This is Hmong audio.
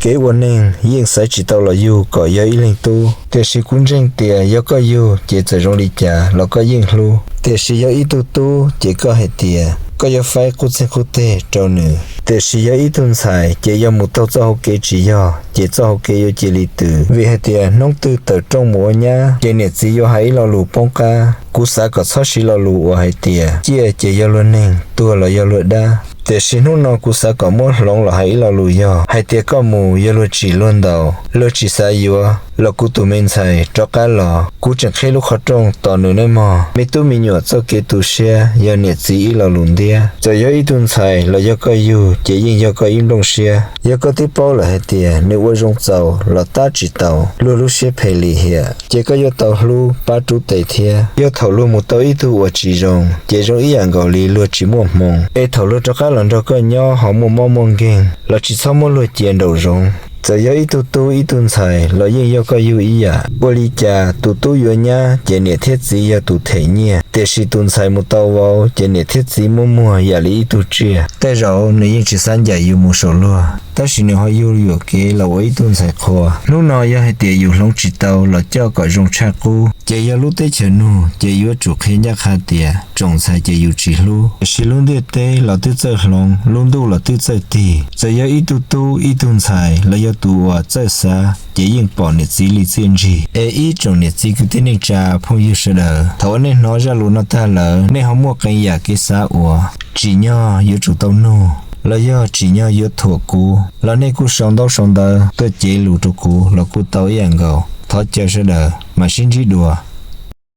Kev ua neeg yeej xaiv tsis tau los yug kom yog ib leeg tub, tiam sis kuv ntseeg tias yog koj yug ces txawm zoo li cas los koj yeej hlub. Tiam sis yog ib tug tub ces koj hais tias koj yuav faib qub txeeg qub teg rau nws. Tiam sis yog ib tug ntxhais ces yog mus taug txoj hauv kev tsis yog ces txoj hauv kev yuav cia li tws, vim hais tias hnub twg tawm rooj mus ua nyab ces niam txiv yuav hais ib lo lus poob qab. Kuv xav kom txhob siv lo lus uas hais tias ciaj ces yog luag neeg, tuag los yog luag dab. Tiam sis hnub no kuv xav kom muab hloov los hais ib lo lus yog hais tias koj mus yog luag tsim luag ntaus, luag tsis xav yuav los kuv tus me ntxhais rov qab los kuv tseem qhib lub qhov rooj tos nws nawb mog. Me tub me nyuam txoj kev tu siab yog niam txiv ib lo lus ntiab. Txawm yog ib tug ntxhais los yog koj yug ces yeej yog koj ib nplooj siab. Yog koj twb paub lawm hais tias nws ua zoo txaus los tab tsis tau, luag lub siab phem lim hiam, ces koj yuav tau hlub pab rub tes thiab. Yog thaum luag mus tau ib tug uas tsis zoo ces zoo ib yam nkaus li luag tsis muaj hmoo, es thaum luag rov qab los nrog koj nyob ho muaj mob muaj nkeeg los tsis txhob muab luag cia nraum zoov. Txawm yog ib tug tub ib tug ntxhais los yeej yog koj yug ib yam. Ua li cas tus tub yuav nyab ces niam thiab txiv yog tus them nyiaj, tiam sis tus ntxhais mus tau vauv ces niam thiab txiv muab muag yam li ib tug tsiaj. Tej zaum nws yeej tsis xav ncaim yus mus saum luag, tab sis nws ho yug yuam kev los ua ib tug ntxhais qhua. Hnub no yog hais tias yus hloov tsis tau los coj kom zoo tshaj qub, ces yog lub teb chaws nug ces yuav tsum qhia ncaj qha tias tsoom ntxhais ces yus tsis hlub. Tiam sis lub ntiaj teb los twb txawj hloov, lub ntuj los twb txawj tig. Txawm yog ib tug tub ib tug ntxhais los yog tus uas txawj xav ces yeej pom niam txiv li txiaj ntsig. Es ib tsoom niam txiv kwv tij neej tsa phooj ywg sawv daws, thaum uas nej hnov zaj lus no tag lawm nej ho muaj qee yam kev xav uas tsim nyog yuav tsum tau nug los yog tsim nyog yuav thuam kuv los nej kuj sau ntaub sau ntawv tuaj cev lus rau kuv los kuj tau ib yam nkaus. Thov caw sawv daws mam sib ntsib dua.